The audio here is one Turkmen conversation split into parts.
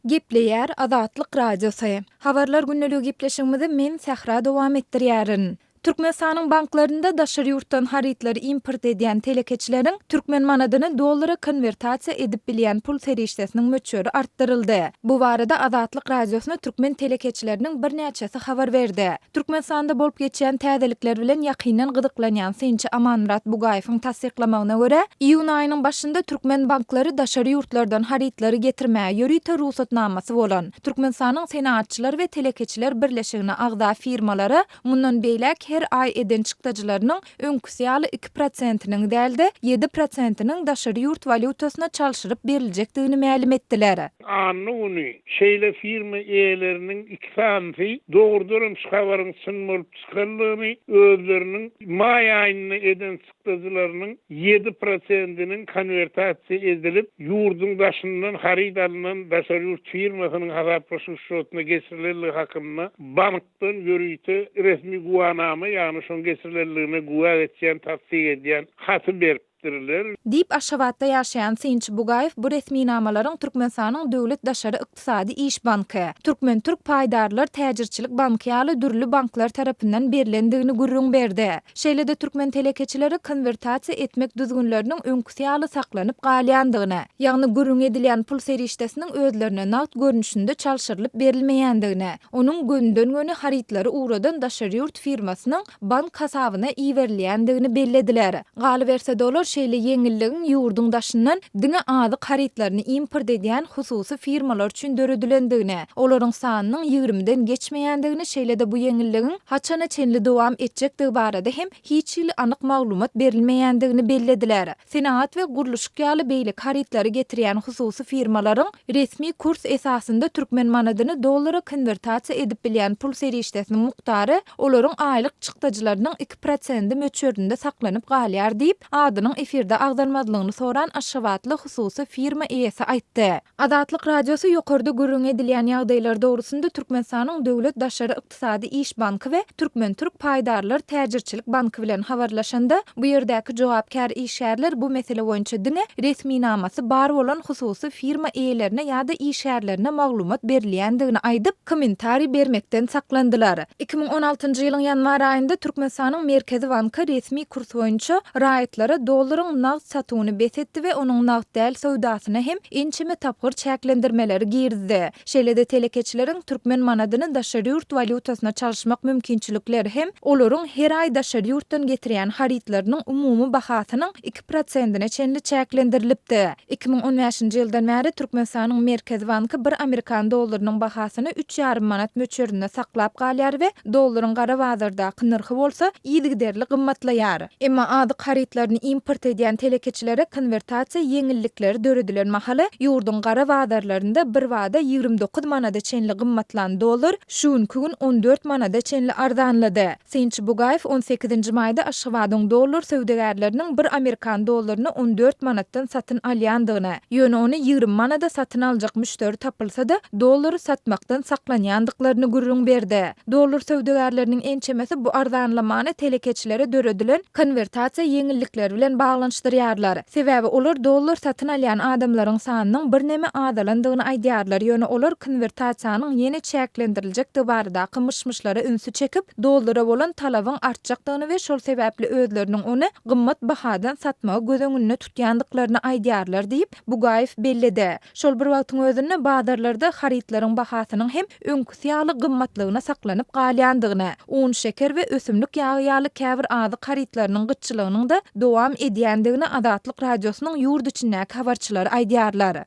Gepleýär Azatlyk Radiosy. Habarlar gündeligi gepleşigimizi men Sähra dowam etdirýärin. Türkmenistanyň banklarynda daşary ýurtdan harytlary import edýän telekeçileriň türkmen manadyny dollara konwertasiýa edip bilýän pul serişdesiniň möçberi artdyryldy. Bu barada Azatlyk Radiosyna türkmen telekeçileriniň birnäçesi habar berdi. Türkmenistanda bolup geçýän täzelikler bilen ýakyndan gyzyklanýan synçy Amanmyrat Bugaýewiň tassyklamagyna görä, iýun aýynyň başynda türkmen banklary daşary ýurtlardan harytlary getirmäge ýörite rugsatnamasy bolan, Türkmenistanyň Senagatçylar we telekeçiler birleşigine agza firmalara mundan beýläk her aý eden çykdajylarynyň öňküsi ýaly iki prosentiniň däl-de, ýedi prosentiniň daşary ýurt walýutasyna çalşyryp beriljekdigini mälim etdiler. Anna güni şeýle firma eýeleriniň iki sanysy dogrudanam şu habaryň çyn bolup çykandygyny, özleriniň maý aýynda eden çykdajylarynyň ýedi prosentiniň konwertasiýa edilip, ýurduň daşyndan haryt alnan daşary ýurt firmasynyň hasaplaşyk şotyna geçirilendigi hakynda bankdan ýörite resmi güwanama, ýagny şoň geçirilendigine güwä geçýän, tassyk edýän haty berip. Diriler. Diýip, Aşgabatda ýaşaýan synçy Bugaýew bu resminamalaryň Türkmenistanyň Döwlet daşary ykdysady iş banky, Türkmen-türk paýdarlar täjirçilik banky ýaly dürli banklar tarapyndan berlendigini gürrüň berdi. Şeýle-de türkmen telekeçileri konwertasiýa etmek düzgünleriniň öňküsi ýaly saklanyp galýandygyny, ýagny gürrüňi edilýän pul serişdesiniň özlerine nagt görnüşinde çalşyrylyp berilmeýändigini, onuň gönüden-göni harytlary ugradan daşary ýurt firmasynyň bank hasabyna iberilýändigini bellediler. Galyberse-de olar şeýle ýeňilligiň ýurduň daşyndan diňe azyk harytlaryny import edýän hususy firmalar üçin döredilendigini, olaryň sanynyň ýigrimiden geçmeýändigini şeýle-de bu ýeňilligiň haçana çenli dowam etjekdigi barada hem hiç hili anyk maglumat berilmeýändigini bellediler. Senagat we gurluşyk ýaly beýleki harytlary getirýän hususy firmalaryň resmi kurs esasynda türkmen manadyny dollara konwertasiýa edip bilýän pul serişdesiniň mukdary olaryň aýlyk çykdajylarynyň iki prosendi möçberinde saklanyp galýar diýip, adynyň efirde agzalmazlygyny soran aşgabatly hususy firma eýesi aýtdy. Azatlyk Radiosy ýokarda gürrüňi edilýän ýagdaýlar dogrusynda Türkmenistanyň Döwlet daşary ykdysady iş banky we Türkmen-türk paýdarlar täjirçilik banky bilen habarlaşanda, bu ýerdäki jogapkär işgärler bu mesele boýunça diňe resminamasy bar bolan hususy firma eýelerine ýa-da işgärlerine maglumat berilýändigini aýdyp, kommentariý bermekden saklandylar. 2016-njy ýylyň ýanwar aýynda Türkmenistanyň Merkezi banky resmi kurs boýunça raýatlara dollaryň nagt satuwyny bes etdi we onuň nagt däl söwdasyna hem ençeme tapgyr çäklendirmeleri girizdi. Şeýle-de telekeçileriň türkmen manadyny daşary ýurt walýutasyna çalyşmak mümkinçilikleri hem olaryň her aý daşary ýurtdan getirýän harytlarynyň umumy bahasynyň iki prosentine çenli çäklendirilipdi. 2015-nji ýyldan bäri Türkmenistanyň Merkezi banky bir amerikan dollarynyň bahasyny üç ýarym manat möçberinde saklap galýar we dollaryň gara bazardaky nyrhy bolsa yzygiderli gymmatlaýar. Emma azyk harytlaryny import edýän telekeçilere konwertasiýa ýeňillikleri döredilen mahaly ýurduň gara bazarlarynda birbada 29 manada çenli gymmatlan dollar şu günki gün 14 manada çenli arzanlady. Synçy Bugaýew on sekizinji maýda Aşgabadyň dollar söwdagärleriniň bir amerikan dollaryny on dört manatdan satyn alýandygyny, ýöne ony 20 manada satyn aljak müşderi tapylsa-da, dollary satmakdan saklanýandyklaryny gürrüň berdi. Dollar söwdagärleriniň ençemesi bu arzanlamany telekeçilere döredilen konwertasiýa ýeňillikleri bilen baglanyşdyrýarlar. Sebäbi olar dollar satyn alýan adamlaryň sanynyň birneme azalandygyny aýdýarlar, ýöne olar konwertasiýanyň ýene çäklendiriljekdigi baradaky myş-myşlara ünsi çekip, dollara bolan talabyň artjakdygyny we şol sebäpli özleriniň ony gymmat bahadan satmagy göz öňünde tutýandyklaryny aýdýarlar diýip, Bugaýew belledi. Şol bir wagtyň özünde bazarlarda harytlaryň bahasynyň hem öňküsi ýaly gymmatlygyna saklanyp galýandygyny, un, şeker we ösümlik ýagy ýaly käbir azyk harytlarynyň gytçylygynyň-da dowam edýändigini Azatlyk Radiosynyň ýurt içindäki habarçylary aýdýarlar.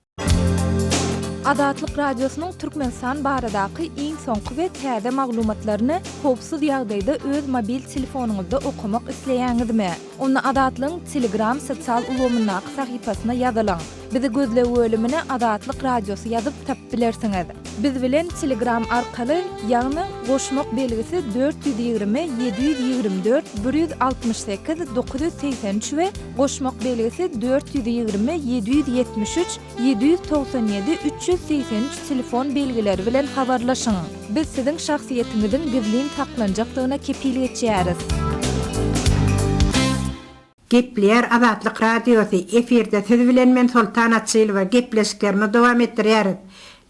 Azatlyk Radiosynyň Türkmenistan baradaky iň soňky we täze maglumatlaryny howpsuz ýagdaýda öz mobil telefonyňyzda okamak isleýäňizmi? Onda Azatlygyň Telegram sosial ulgamyndaky sahypasyna ýazylyň. Bizi gözleg bölümine Azatlyk Radiosy ýazyp tapyp bilersiňiz. Biz bilen Telegram arkaly, ýagny goşmak belgisi 420 724 168 983 we goşmak belgisi 420 773 797 383 telefon belgileri bilen habarlaşyň. Biz siziň şahsyýetiňiziň gizlin saklanjakdygyna kepil geçýäris. Gepleýär Azatlyk Radiosy, efirde siz bilen men Soltan Açylowa, gepleşiklerimizi dowam etdirýäris.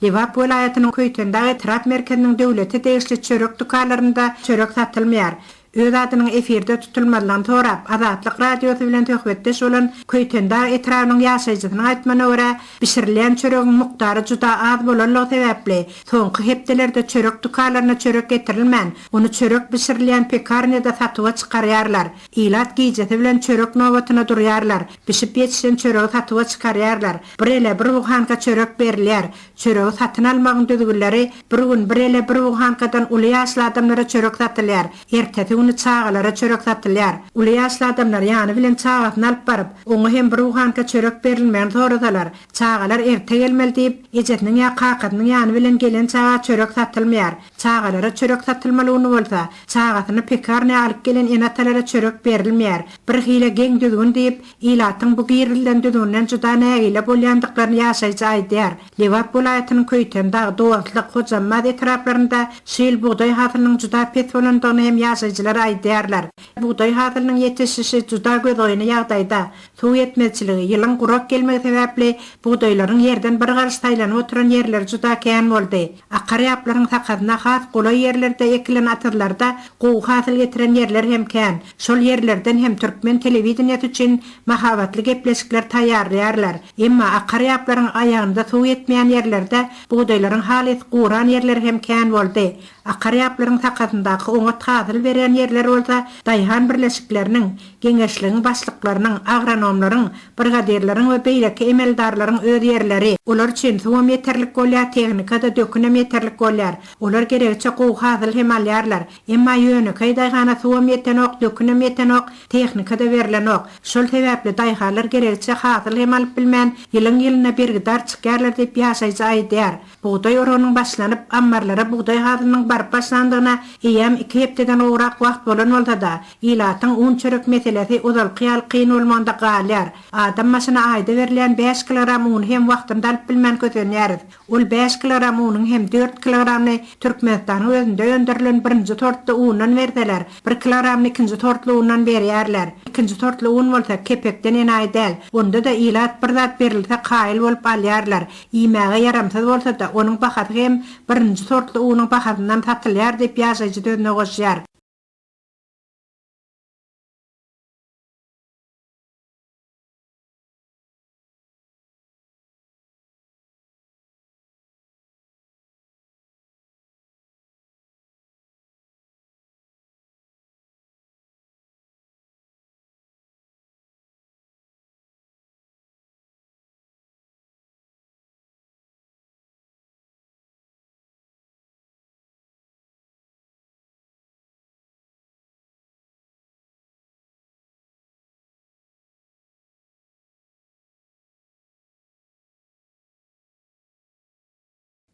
Lebap welaýatynyň Köýtendag etrap merkeziniň döwlete degişli çörek dükanlarynda çörek satylmaýar. Öz adynyň efirde tutulmazlygyny sorap, Azatlyk Radiosy bilen söhbetdeş bolan Köýtendag etrabynyň ýaşaýjysynyň aýtmagyna görä, bişirilýän çöregiň mukdary juda az bolanlygy sebäpli, soňky hepdelerde çörek dükanlaryna çörek getirilmän, ony çörek bişirilýän pekarnýada satuwa çykarýarlar. Ilat gijesi bilen çörek nobatyna durýarlar, bişip ýetişen çöregi satuwa çykarýarlar. Bir ele bir buhanka çörek berilýär. Çöregi satyn almagyň düzgünleri bir gün bir ele bir buhankadan uly ýaşly adamlara çörek satylýar. Ertesi güni çagalara çörek satylýar. Uly ýaşly adamlar ýany bilen çagasyny alyp baryp, oňa hem bir buhanka çörek berilmegini sorasalar, çagalar erte gelmeli diýip, ejesiniň ýa kakasynyň ýany bilen gelen çaga çörek satylmaýar. Çagalara çörek satylmaly güni bolsa, çagasyny pekarnýa alyp gelen ene-atalara çörek berilmeýär. Bir hile geň düzgün diýip, ilatyň bu girizilen düzgünden juda nägile bolýandyklaryny ýaşaýjy aýdýar. Lebap welaýatynyň Köýtendag, Dostluk, Hojambaz etraplarynda şu ýyl bugdaý hasylynyň juda pes bolandygyny hem ýaşaýjylar aýdýarlar. Bugdaý hasylynyň ýetişişi juda gözgyny ýagdaýda. Suw ýetmezçiligi, ýylyň gurak gelmegi sebäpli bugdaýlaryň ýerden bir garyş saýlanyp oturan ýerleri juda kän boldy. Akar ýaplaryň sakasyna has golaý ýerlerde ekilen atyzlarda gowy hasyl getiren ýerler hem kän. Şol ýerlerden hem türkmen telewideniýesi üçin mahabatly gepleşikler taýýarlaýarlar. Emma akar ýaplaryň aýagynda suw ýetmeýän ýerlerde bugdaýlaryň halys guran ýerleri hem kän boldy. Akar ýaplaryň sakasyndaky oňat hasyl berýän ýerler bolsa daýhan birleşikleriniň, geňeşligiň başlyklarynyň, agronomlaryň, brigadirleriň we beýleki emeldarlaryň öz ýerleri. Olar üçin suwam ýeterlik bolýar, tehnika-da, dökünem ýeterlik bolýar. Olar geregiçe gowy hasyl hem alýarlar. Emma ýönekeý daýhana suwam ýetenok, dökünem ýetenok, tehnika-da berlenok. Şol sebäpli daýhanlar geregiçe hasyl hem alyp bilmän, ýylyň-ýylyna bergidar çykýarlar diýip, ýaşaýjy aýdýar. Bugdaý oragynyň başlanyp, ammarlara bugdaý hasylynyň baryp başlandygyna eýýäm iki hepdeden gowrak wagt bolan bolsa-da, ilatyň un-çörek meselesi ozalky ýaly kyn bolmagynda galýar. Adam başyna aýda berilýän bäş kilogram uny hem wagtynda alyp bilmän kösenýäris. Ol bäş kilogram unuň hem dört kilogramyny Türkmenistanyň özünde öndürilen birinji sortly undan berseler, bir kilogramyny ikinji sortly undan berýärler. Ikinji sortly un bolsa kepekden enaýy däl. Onda-da ilat bir zat berilse kaýyl bolup alýarlar. Iýmäge ýaramsyz bolsa-da, onuň bahasy hem birinji sortly unuň bahasyndan satylýar diýip, ýaşaýjy sözüne goşýar.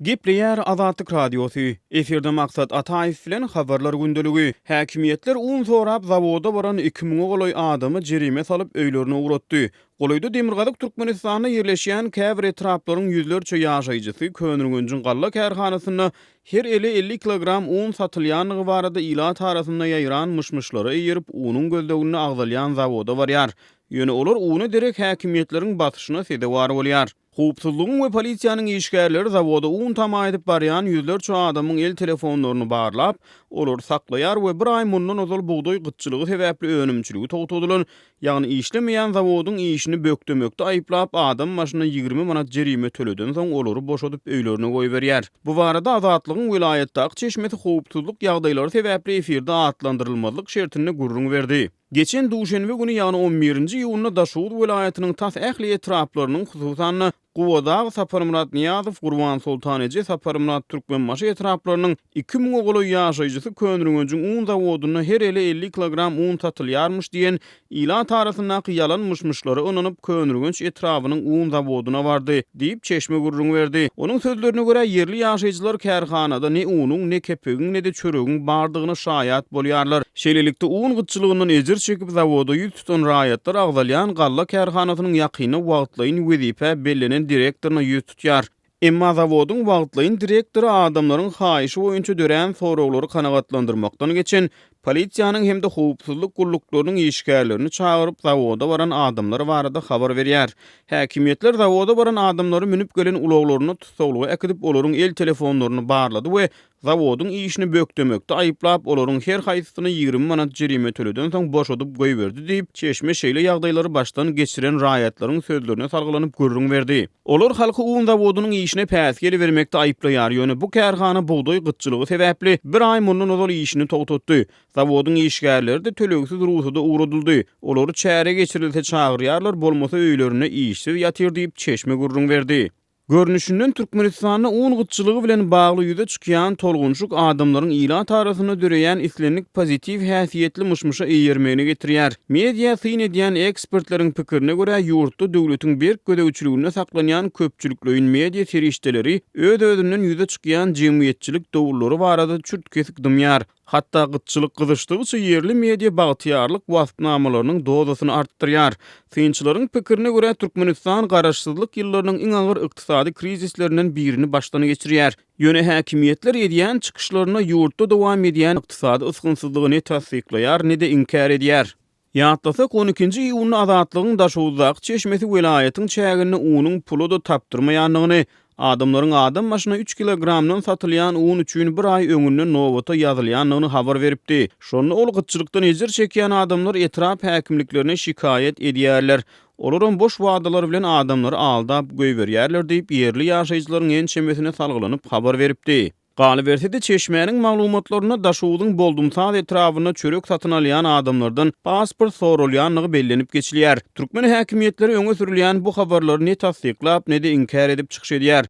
Gepleýär Azatlyk Radiosy, Efirde Maksat Ataýew bilen Habarlar gündeligi. Häkimiýetler un sorap zawoda baran iki müňe golaý adamy jerime salyp öýlerine ugratdy. Golaýda demirgazyk Türkmenistanda ýerleşýän käbir etraplaryň ýüzlerçe ýaşaýjysy Köneürgenjiň galla kärhanasynda her ele 50 kilogram un satylýandygy barada ilat arasynda ýaýran myş-myşlara eýerip, unuň gözleginde agzalýan zawoda barýar. Ýöne olar una derek häkimiýetleriň basyşyna sezewar bolýar. Howpsuzlygyň we polisiýanyň işgärleri zawoda un tama edip barýan ýüzlerçe adamyň el telefonlaryny barlap, olary saklaýar we bir aý mundan ozal bugdaý gytçylygy sebäpli önümçiligi togtadylan, ýagny işlemeýän zawodyň işini bökdemekde aýyplap, adam başyna 20 manat jerime töledensoň, olary boşadyp öýlerine goýberýär. Bu barada Azatlygyň welaýatdaky çeşmesi howpsuzlyk ýagdaýlary sebäpli efirde atlandyrylmazlyk şertinde gürrüň berdi. Geçen duşenbe güni, ýagny on birinji iýunda Daşoguz welaýatynyň tas ähli etraplarynyň, hususan-da, Gubadag, Saparmyrat Nyýazow, Gurbansoltan eje, Saparmyrat Türkmenbaşy etraplarynyň iki müňe golaý ýaşaýjysy Köneürgenjiň un zawodynda her ele 50 kilogram un satylýarmyş diýen ilat arasyndaky ýalan myş-myşlara ynanyp, Köneürgenç etrabynyň un zawodyna bardy, diýip, çeşme gürrüň berdi. Onuň sözlerine görä, ýerli ýaşaýjylar kärhanada ne unuň, ne kepegiň, ne-de çöregiň bardygyna şaýat bolýarlar. Şeýlelikde, un gytçylygyndan ejir çekip, zawoda ýüz tutan raýatlar agzalýan galla kärhanasynyň ýakynda wagtlaýyn wezipä bellenen direktoryna ýüz tutýar. Emma zawodyň wagtlaýyn direktory adamlaryň haýyşy boýunça dörän soraglary kanagatlandyrmakdan geçen. Polisiýanyň hem-de howpsuzlyk gulluklarynyň işgärlerini çagyryp, zawoda baran adamlar barada habar berýär. Häkimiýetler zawoda baran adamlary münüp gelen ulaglarynda tussaglyga äkidip, olaryň el telefonlaryny barlady we zawodyň işini bökdemekde aýyplap, olaryň her haýsysyna 20 manat jerime töledensoň boşadyp goýberdi diýip, çeşme şeýle ýagdaýlary başdan geçiren raýatlaryň sözlerine salgylanyp gürrüň berdi. Olar halky un zawodynyň işine päsgel bermekde aýyplaýar, ýöne bu kärhana bugdaý gytçylygy sebäpli bir aý mundan ozal işini togtatdy. Zawodyň işgärleri-de tölegsiz rugsada ugradyldy. Olary çäre geçirilse çagyrýarlar, bolmasa öýlerinde işsiz ýatyr diýip, çeşme gürrüň berdi. Görnüşinden, Türkmenistanda un gytçylygy bilen bagly ýüze çykýan tolgunşyk adamlaryň ilat arasynda döreýän islendik pozitiw häsiýetli myş-myşa eýermegine getirýär. Media syn edýän ekspertleriň pikirine görä, ýurtda döwletiň berk gözegçiliginde saklanýan köpçülikleýin media serişdeleri öz-özünden ýüze çykýan jemgyýetçilik dowullary barada çürt-kesik dymýar. Hatda gytçylyk gyzyşdygyça ýerli media bagtyýarlyk waspnamalarynyň dozasyny artdyrýar. Synçylaryň pikirine görä, Türkmenistan garaşsyzlyk ýyllarynyň iň agyr ykdysady krizislerinden birini başdan geçirýär. Ýöne häkimiýetler edýän çykyşlarynda ýurtda dowam edýän ykdysady ysgynsyzlygy ne tassyklaýar, ne-de inkär edýär. Ýatlasak, on ikinji iýunda Azatlygyň Daşoguzdaky çeşmesi welaýatyň çäginde unuň pula-da tapdyrmaýandygyny, adamlaryň adam başyna üç kilogramdan satylýan un üçin bir aý öňünden nobata ýazylýandygyny habar beripdi. Şonda ol gytçylykdan ejir çekýän adamlar etrap häkimliklerine şikaýat edýärler, Olaram boş wadalar bilen adamlary aldap goýberýärler diýip, ýerli ýaşaýjylaryň ençemesine salgylanyp habar beripdi. Galyberse-de, çeşmäniň maglumatlarynda Daşogzuň Boldumsaz etrabynda çörek satyn alýan adamlardan pasport soralýandygy bellenip geçilýär. Türkmen häkimiýetleri öňe sürülýän bu habarlary ne tassyklap, ne-de inkär edip çykyş edýär.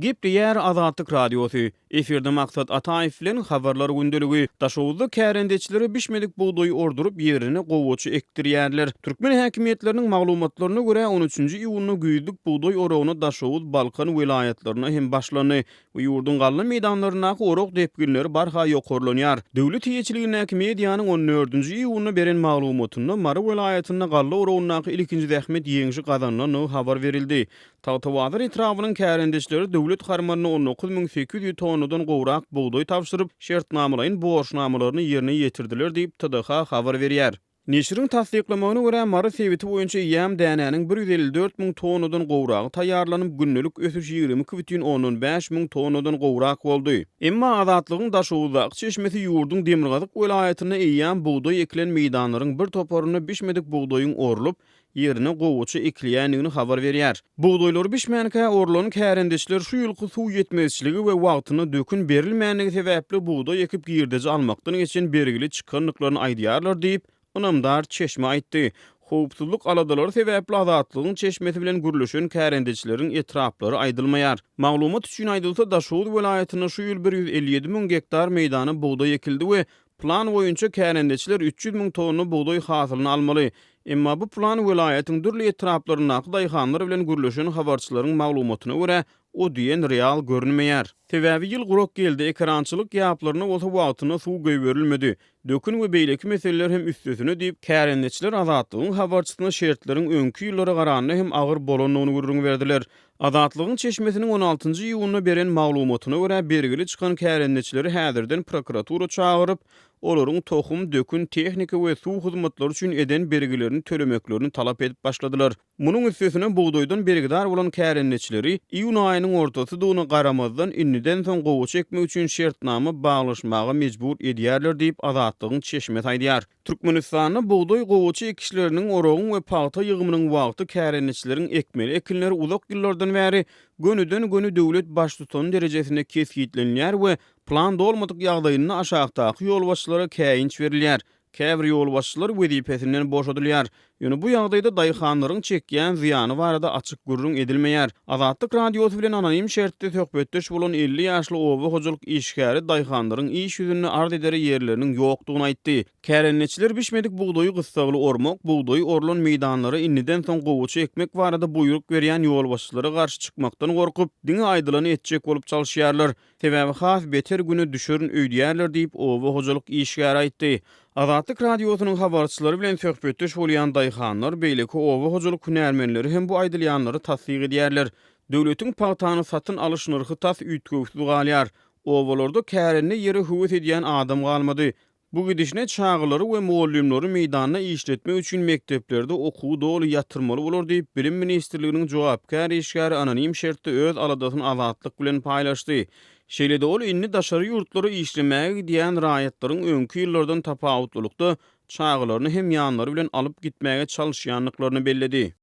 Gepleýär Azatlyk Radiosy. Efirde Maksat Ataýew bilen Habarlar gündeligi. Daşoguzda kärendeçilere bişmedik bugdaýy orduryp, ýerine gowaça ekdirýärler. Türkmen häkimiýetleriniň maglumatlaryna görä, on üçünji iýunda güýzlük bugdaý oragyna Daşoguz, Balkan welaýatlarynda hem başlandy we ýurduň galla meýdanlaryndaky orak depginleri barha ýokarlanýar. Döwlet eýeçiligindäki medianyň on dördünji iýunda beren maglumatynda Mary welaýatynda galla oragyndaky ilkinji zähmet ýeňşi gazanylandygy habar berildi. Tagtabazar etrabynyň kärendeçileri döwlet harmanyna 19 800 tonnadan gowrak bugdaý tabşyryp, şertnamalaýyn borçnamalaryny ýerine ýetirdiler diýip, TDH habar berýär. Neşiriň tassyklamagyna görä, Mary sebiti boýunça eýýäm dänäniň 154 müň tonnadan gowragy taýýarlanyp, gündelik ösüş 22,5 müň tonnadan gowrak boldy. Emma Azatlygyň Daşoguzdaky çeşmesi ýurduň demirgazyk welaýatynda eýýäm bugdaý ekilen meýdanlaryň bir toparynda bişmedik bugdaýyň orlup, ýerine gowaça ekilýändigini habar berýär. Bugdaýlary bişmänkä orlan kärendeçiler şu ýylky suw ýetmezçiligi we wagtynda dökün berilmänligi sebäpli bugdaý ekip girdeji almakdan geçen bergili çykandyklaryny aýdýarlar diýip, ynamdar çeşme aýtdy. Howpsuzlyk aladalary sebäpli Azatlygyň çeşmesi bilen gürleşen kärendeçileriň etraplary aýdylmaýar. Maglumat üçin aýdylsa, Daşoguz welaýatynda şu ýyl 157 müň gektar meýdana bugdaý ekildi we Plan boýunça kärendeçiler 300 müň tonna bugdaý hasylyny almaly. Emma bu plan welaýatyň dürli etraplaryndaky daýhanlar bilen gürleşen habarçylaryň maglumatyna görä, o diýen real görünmeýär. Sebäbi ýyl gurak geldi, ekerançylyk ýaplaryna bolsa wagtynda suw goýberilmedi. Dökün we beýleki meseleler hem üstesine diýip, kärendeçiler Azatlygyň habarçysyna şertleriň öňki ýyllara garanda hem agyr bolandygyny gürrüň berdiler. Azatlygyň çeşmesiniň on altynjy iýunda beren maglumatyna görä, bergili çykan kärendeçileri häzirden prokuratura çagyryp, olaryň tohum, dökün, tehnika we suw hyzmatlary üçin eden bergilerini tölemeklerini talap edip başladylar. Munuň üstesine, bugdaýdan bergidar bolan kärendeçileri iýun aýynyň ortasydygyna garamazdan, indiden soň gowaça ekmek üçin şertnama baglaşmaga mejbur edýärler diýip, Azatlygyň çeşmesi aýdýar. Türkmenistanda bugdaý gowaça ekişleriniň, oragyň we pagta ýygymynyň wagty kärendeçileriň ekmeli ekinleri uzak ýyllardan bäri gönüden-göni döwlet baştutany derejesinde kesgitlenilýär we plan dolmadyk ýagdaýynda aşakdaky ýolbaşçylara käýinç berilýär, käbir ýolbaşçylar wezipesinden boşadylýar. Ýöne bu ýagdaýda daýhanlaryň çekýän zyýany barada açyk gürrüň edilmeýär. Azatlyk Radiosy bilen anonim şertde söhbetdeş bolan 50 ýaşly oba hojalyk işgäri daýhanlaryň iş ýüzünde arz edere ýerleriniň ýokdugyny aýtdy. Kärendeçiler bişmedik bugdaýy gyssagly ormak, bugdaýy orlan meýdanlara indiden soň gowaça ekmek barada buýruk berýän ýolbaşçylara garşy çykmakdan gorkup, diňe aýdylany etjek bolup çalyşýarlar. Sebäbi has beter güne düşerin öýdýärler diýip, oba hojalyk işgäri aýtdy. Azatlyk Radiosynyň habarçylary bilen söhbetdeş bolýan daýhanlar, beýleki oba hojalyk hünärmenleri hem bu aýdylýanlary tassyk edýärler. Döwletiň pagtany satyn alyş nyrhy tas üýtgewsiz galýar. Obalarda kärende ýere höwes edýän adam galmady. Bu gidişine çagalary we mugallymlary meýdanda işletmek üçin mekdeplerde okuwy doly ýatyrmaly bolar diýip, Bilim ministrliginiň jogapkär işgäri anonim şertde öz aladasyny Azatlyk bilen paýlaşdy. Şeýle-de ol indi daşary ýurtlara işlemäge gidýän raýatlaryň öňki ýyllardan tapawutlylykda çagalaryny hem ýanlary bilen alyp gitmäge çalyşýandyklaryny belledi.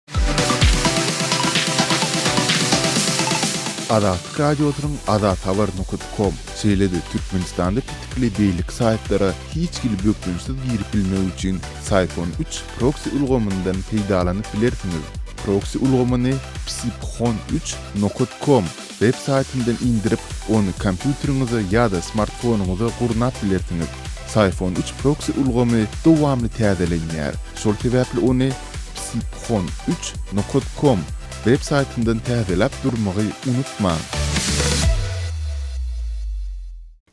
Azatlyk Radiosynyň Azathabar nokat kom, şeýle-de Türkmenistanda petikli beýleki saýtlara hiç hili bökdençsiz girip bilmek üçin Syphon üç proksi ulgamyndan peýdalanyp bilersiňiz. Proksi ulgamyny psiphon üç nokat kom web saýtyndan indirip, ony kompýuteriňize ýa-da smartfonyňyza gurnap bilersiňiz. Syphon üç proksi ulgamy dowamly täzelenýär, şol sebäpli ony psiphon üç nokat kom web saýtyndan täzeläp durmagy unutmaň!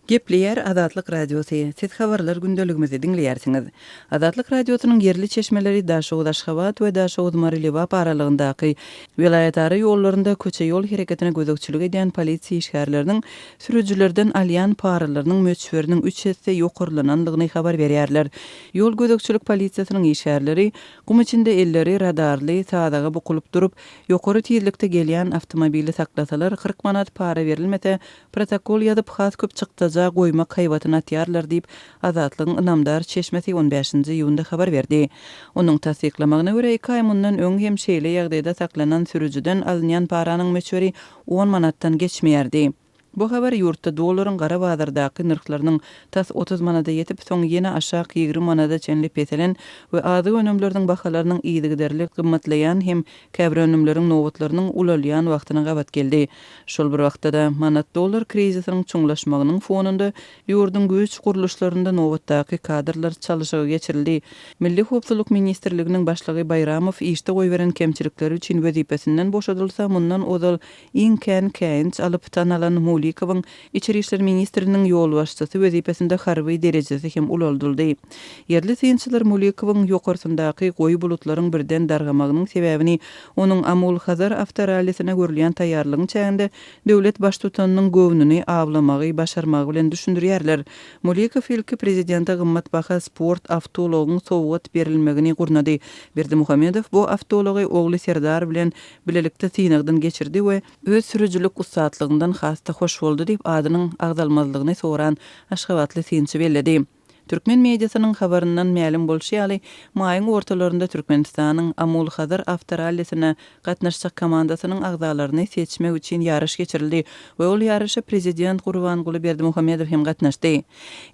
Gepleýär Azatlyk Radiosy, Siz habarlar gündeligimizi diňleýärsiňiz. Azatlyk Radiosynyň ýerli çeşmeleri Daşoguz-Aşgabat we Daşoguz-Mary-Lebap aralygyndaky welaýatara ýollarynda köçe-ýol hereketine gözegçilik edýän polisiýa işgärleriniň sürüjilerden alýan paralarynyň möçberiniň üç esse ýokarlanandygyny habar berýärler. Ýol gözegçilik polisiýasynyň işgärleri gum içinde elleri radarly sazaga bukulyp durup, ýokary tizlikde gelýän awtomobili saklasalar, 40 manat para berilmese, protokol ýazyp, has köp çykdaja goýmak haýbatyny atýarlar diýip, Azatlygyň ynamdar çeşmesi on bäşinji iýunda habar berdi. Onuň tassyklamagyna görä, iki aý mundan öň hem şeýle ýagdaýda saklanan sürüjiden alynýan paranyň möçberi on manatdan geçmeýärdi. Bu habar ýurtda dollaryň gara bazardaky nyrhlarynyň tas 30 manada ýetip, soň ýene aşak 20 manada çenli peselen we azyk önümleriniň bahalarynyň yzygiderli gymmatlaýan hem käbir önümleriň nobatlarynyň ulalýan wagtyna gabat geldi. Şol bir wagtda-da, manat-dollar krizisiniň çuňlaşmagynyň fonunda ýurduň güýç gurluşlarynda nobatdaky kadrlar çalyşygy geçirildi. Milli howpsuzlyk ministrliginiň başlygy Baýramow işde goýberen kemçilikleri üçin wezipesinden boşadylsa, mundan ozal Iň kän käýinç alyp tanalan Mulikowyň Içeri işler ministriniň ýolbaşçysy wezipesinde harby derejesi hem ulaldyldy. Ýerli synçylar Mulikowyň ýokarsyndaky goýy bulutlaryň birden dargamagynyň sebäbini onuň Amul-Hazar awtorallisine görülýän taýýarlygyň çäginde döwlet baştutanynyň göwnüni awlamagy başarmagy bilen düşündirýärler. Mulikow ilki prezidente gymmatbaha sport awtoulagyň sowgat berilmegini gurnady. Berdimuhamedow bu awtoulagy ogly Serdar bilen bilelikde synagdan geçirdi we öz sürüjilik ussatlygyndan has-da hoş boldy diýip, adynyň agzalmazlygyny soran aşgabatly synçy belledi. Türkmen mediasynyň habaryndan mälim bolşy ýaly, maýyň ortalarynda Türkmenistanyň Amul-Hazar awtorallisine gatnaşjak komandasynyň agzalaryny seçmek üçin ýaryş geçirildi we ol ýaryşa prezident Gurbanguly Berdimuhamedow hem gatnaşdy.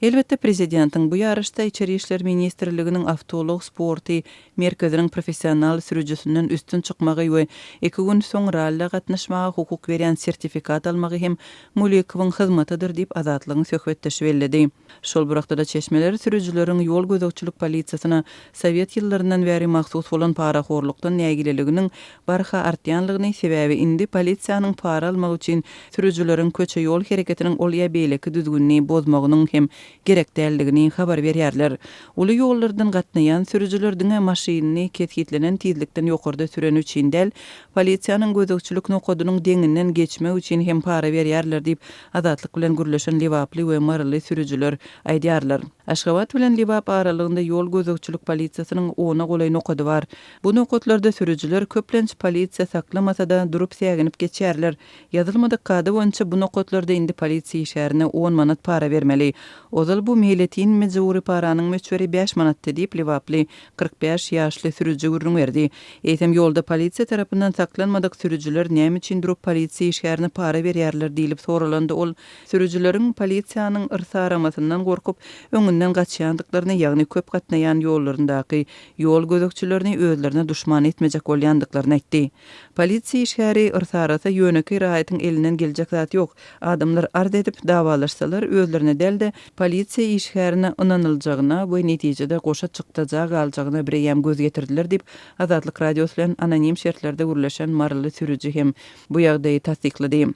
Elbetde, prezidentiň bu ýaryşda Içeri işler ministrliginiň awtoulag sporty merkeziniň professional sürüjisinden üstün çykmagy we iki gün soň ralla gatnaşmaga hukuk berýän sertifikat almagy hem Mulikowyň hyzmatydyr diýip, Azatlygyň söhbetdeşi belledi. Şol bir wagtda-da çeşmeler sürüjileriň ýol gözegçilik polisiýasyna sowet ýyllaryndan bäri mahsus bolan parahorlukdan nägileliginiň barha artýanlygyny, sebäbi indi polisiýanyň para almak üçin sürüjileriň köçe-ýol hereketiniň ol ýa beýleki düzgünini bozmagynyň hem gerek däldigini habar berýärler. Uly ýollardan gatnaýan sürüjiler diňe maşynyny kesgitlenen tizlikden ýokarda süreni üçin däl, polisiýanyň gözegçilik nokadynyň deňinden geçmek üçin hem para berýärler diýip, Azatlyk bilen gürleşen lebaply we maryly sürüjiler aýdýarlar. Aşgabat bilen Lebap aralygynda ýol gözegçilik polisiýasynyň ona golaý nokady bar. Bu nokatlarda sürüjiler köplenç polisiýa saklamasa-da, durup säginip geçýärler. Ýazylmadyk kada boýunça bu nokatlarda indi polisiýa işgärine on manat para bermeli. Ozal bu meýletin mejbury paranyň möçberi bäş manatdy diýip, lebaply 45 ýaşly sürüji gürrüň berdi. Eýsem, ýolda polisiýa tarapyndan saklanmadyk sürüjiler näme üçin durup polisiýa işgärine para berýärler diýlip soralanda ol, sürüjileriň polisiýanyň yrsaramasyndan gorkup, öňünden. elinden gaçýandyklaryny, ýagny köp gatnaýan ýollaryndaky ýol gözegçilerini özlerine duşman etmejek bolýandyklaryny aýtdy. Polisiýa işgäri yrsarasa ýönekeý raýatyň elinden geljek zat ýok. Adamlar arz edip, dawalaşsalar, özlerine däl-de, polisiýa işgärine ynanyljagyna we netijede goşa çykdaja galjagyna bireýýäm göz ýetirdiler diýip, Azatlyk Radiosy bilen anonim şertlerde gürleşen maryly sürüji hem bu ýagdaýy tassyklady.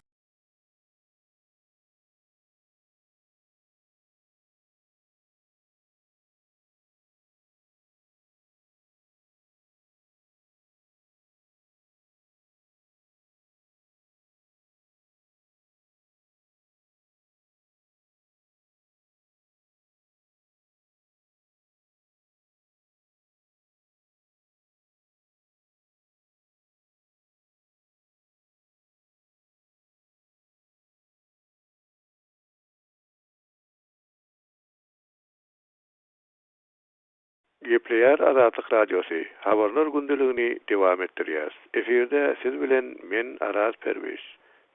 Gepleýär Azatlyk Radiosy, Habarlar gündeligini dowam etdirýäs. Efirde siz bilen men Araz Perwiz.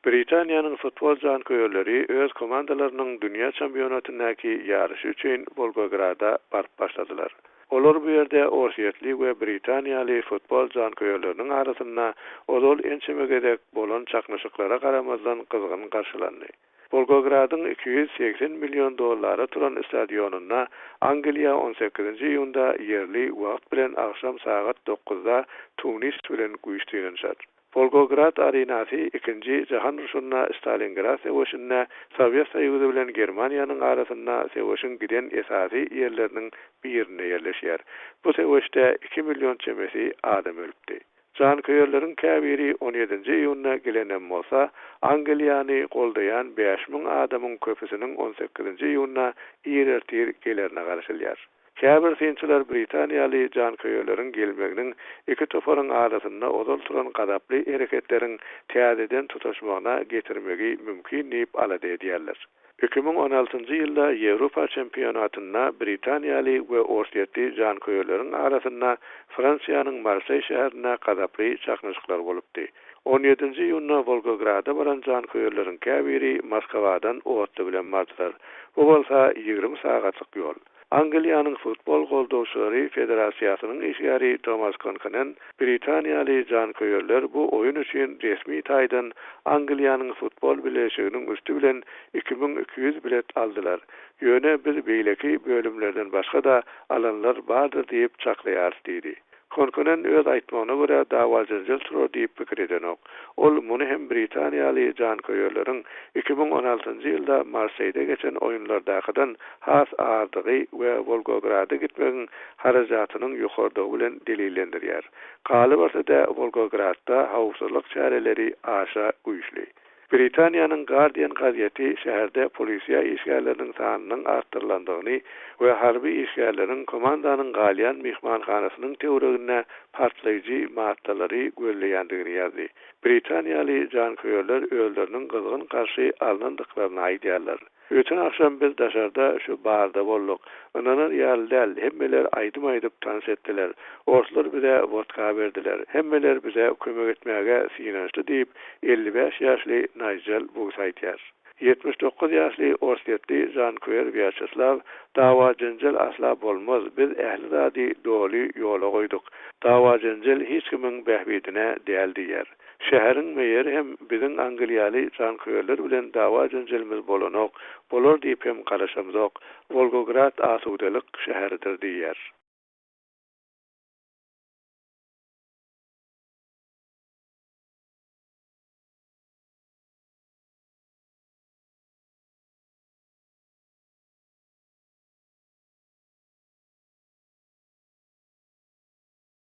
Britaniýanyň futbol janköýerleri öz komandalarynyň dünýä çempionatyndaky ýaryşy üçin Wolgograda baryp başladylar. Olar bu ýerde orsýetli we britaniýaly futbol janköýerleriniň arasynda ozal ençeme gezek bolan çaknyşyklara garamazdan gyzgyn garşylandy. Wolgogradyň 280 million dollara turan stadionynda Angliýa on sekizinji iýunda ýerli wagt bilen agşam sagat dokuzda Tunis bilen güýç synanyşar. Wolgograd arenasy Ikinji jahan urşunda Stalingrad söweşinde Sowet Soýuzy bilen Germaniýanyň arasynda söweşiň giden esasy ýerleriniň birinde ýerleşýär. Bu söweşde iki million çemesi adam ölüpdi. Janköýerleriň käbiri on ýedinji iýunda gelenem bolsa, Angliýany goldaýan 5000 adamyň köpüsiniň on sekizinji iýunda ir ertir gelerine garaşylýar. Käbir synçylar britaniýaly janköýerleriň gelmeginiň iki toparyň arasynda ozal turan gazaply hereketleriň täzeden tutaşmagyna getirmegi mümkin diýip alada edýärler. 2016-njy ýylda Ýewropa çempionatynda britaniýaly we orsýetli janköýerleriň arasynda Fransiýanyň Marseý şäherinde gazaply çaknyşyklar bolupdy. On ýedinji iýunda Wolgograda baran janköýerleriň käbiri Moskwadan otly bilen bardylar. Bu bolsa 20 sagatlyk ýol. Angliýanyň futbol goldawçylary federasiýasynyň işgäri Tomas Konkonen britaniýaly janköýerler bu oýun üçin resmi taýdan Angliýanyň futbol bileleşiginiň üsti bilen 2200 bilet aldylar. Ýöne biz beýleki bölümlerden başga-da alanlar bardyr diýip çaklaýarys diýdi. Konkonen öz aýtmagyna görä dawa-jenjel turar diýip pikir edenok. Ol muny hem britaniýaly janköýerleriň 2016-njy ýylda Marseýde geçen oýunlardakydan has azdygy we Wolgograda gitmegiň harajatynyň ýokardygy bilen delillendirýär. Galyberse-de, Wolgogradda howpsuzlyk çäreleri aşa güýçli. Britaniýanyň Guardian gazeti şäherde polisiýa işgärleriniň sanynyň artdyrylandygyny we harby işgärleriň komandanyň galýan myhmanhanasynyň töwereginde partlaýjy maddalary gözleýändigini ýazdy. Britaniýaly janköýerler özleriniň gyzgyn garşy alnandyklaryny aýdýarlar. Öten agşam biz daşarda şu barda bolduk. Ynanar ýaly däl, hemmeler aýdym aýdyp tans etdiler. Orslar bize wodka berdiler. Hemmeler bize kömek etmäge synanyşdy diýip, 55 ýaşly Naýjel Bugs aýdýar. 79 ýaşly orsýetli janköýer Wýaçeslaw, Dawa-jenjel asla bolmaz, biz ähli zady doly ýola goýduk. Dawa-jenjel hiç kimiň bähbidine däl diýýär. Şäheriň meýeri hem biziň angliýaly janköýerler bilen dawa-jenjelimiz bolanok, bolar diýip hem garaşamzok. Wolgograd asudalyk şäheridir diýýär.